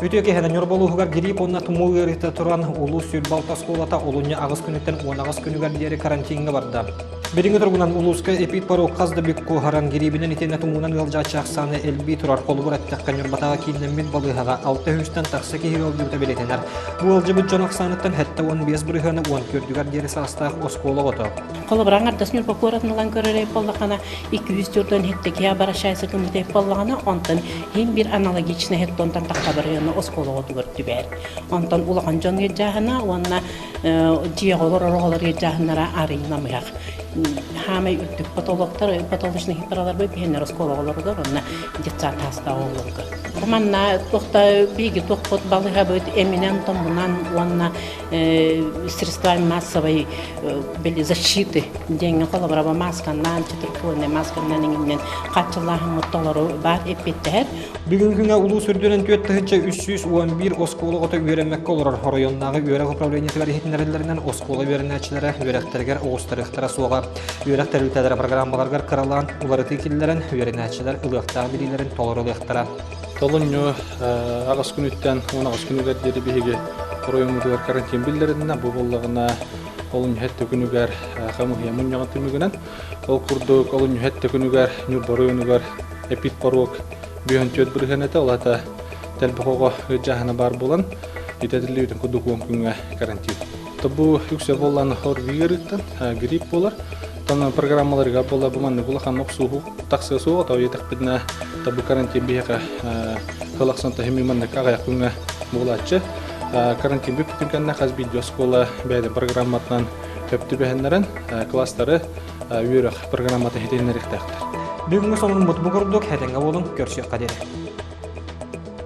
Үтүө киһини Ньурба улууһугар грипп уонна тумуу ыарыыта туран, улуус 26 оскуолата олунньу аҕыс күнүттэн 18 күнүгэр диэри карантиҥҥа барда. Билиҥҥи туругунан улууска эпид-порог хас да бүк куоһаран, гириибинэн итиэннэ тумуунан ыалдьааччы ахсаана элбии турар. Холобур эттэххэ, Ньурбатааҕы кииннэммит балыыһаҕа 600-тэн тахса киһи ыалдьыбыта бэлиэтэнэр. Бу ыалдьыбыт дьон ахсааныттан 75 бырыһыана 14-үгэр диэри саастаах оскуола оҕото. Холобура, аҥардас Ньурба куоратын ылан көрөр буоллаххына, 200 иһитте киһи обращается гыммыт буоллаҕына, онтон иһин биир аналогичный иһиттонтон тахха барыаны оскуола оҕотугар түбэр. Онтон улахан дьон ыалдьааһына уонна дьиэҕэ олорор оҕолор ыалдьааһыннара арый намыһах. Хаамай үрдүк потолоктар, потолочный хиппараларбыт биһэннэр оскуола оҕолоругар уонна детсад таастаах оҕолорго. Манна туохта биһиги туохпут балыһабыт эминэн томунан уонна средствами массовой били защиты диэҥҥэ холобура маасканнан четырехслойный масканнан иҥиннэн хааччыллааһыммыт толору баар эппиэттэһэр. Бүгүҥҥү күҥҥэ улуус үрдүнэн 4311 оскуола оҕото үөрэммэккэ олорор. Оройуоннааҕы үөрэх управлениетыгар иһитиннэрэллэринэн оскуола үөрэнээччилэрэ үөрэхтэригэр оҕустарыахтара суоҕа. Үөрэх тэрилтэлэрэ программаларыгар кыралаан уларытыы киллэрэн, үөрэнээччилэр ылыахтаах билиилэрин толору ылыахтара. Толунньу аҕыс күнүттэн 18 күнүгэр диэри биһиги оройуоммутугар карантин биллэриннэ. Бу буоллаҕына олунньу сэттэ күнүгэр хамыыһыйа мунньаҕын түмүгүнэн ол курдук олунньу сэттэ күнүгэр Ньурба оройуонугар эпидпоруок 54 бырыһыан этэ, ол аата тэлбэх оҕо ыдьааһына баар буолан итэтиллибитин курдук уон күҥҥэ карантин. Бу үксэ буоллан ОРВИ ыарыыттан грипп буолар. Тон программаларыгар буолла бу маннык улахан охсуһуу тахсыа суоҕа, тоҕо диэтэхпитинэ бу карантин биһиэхэ сыл ахсын таһымыы маннык аҕыйах күҥҥэ буолааччы. Карантин бүппүтүн кэннэ хас биирдии оскуола бэйэтин программатынан сөп түбэһиннэрэн класстары үөрэх программата иһитиннэриэхтээхтэр. Бүгүҥҥү сонуммут бу курдук, этэҥҥэ буолуҥ, көрсүөххэ диэри.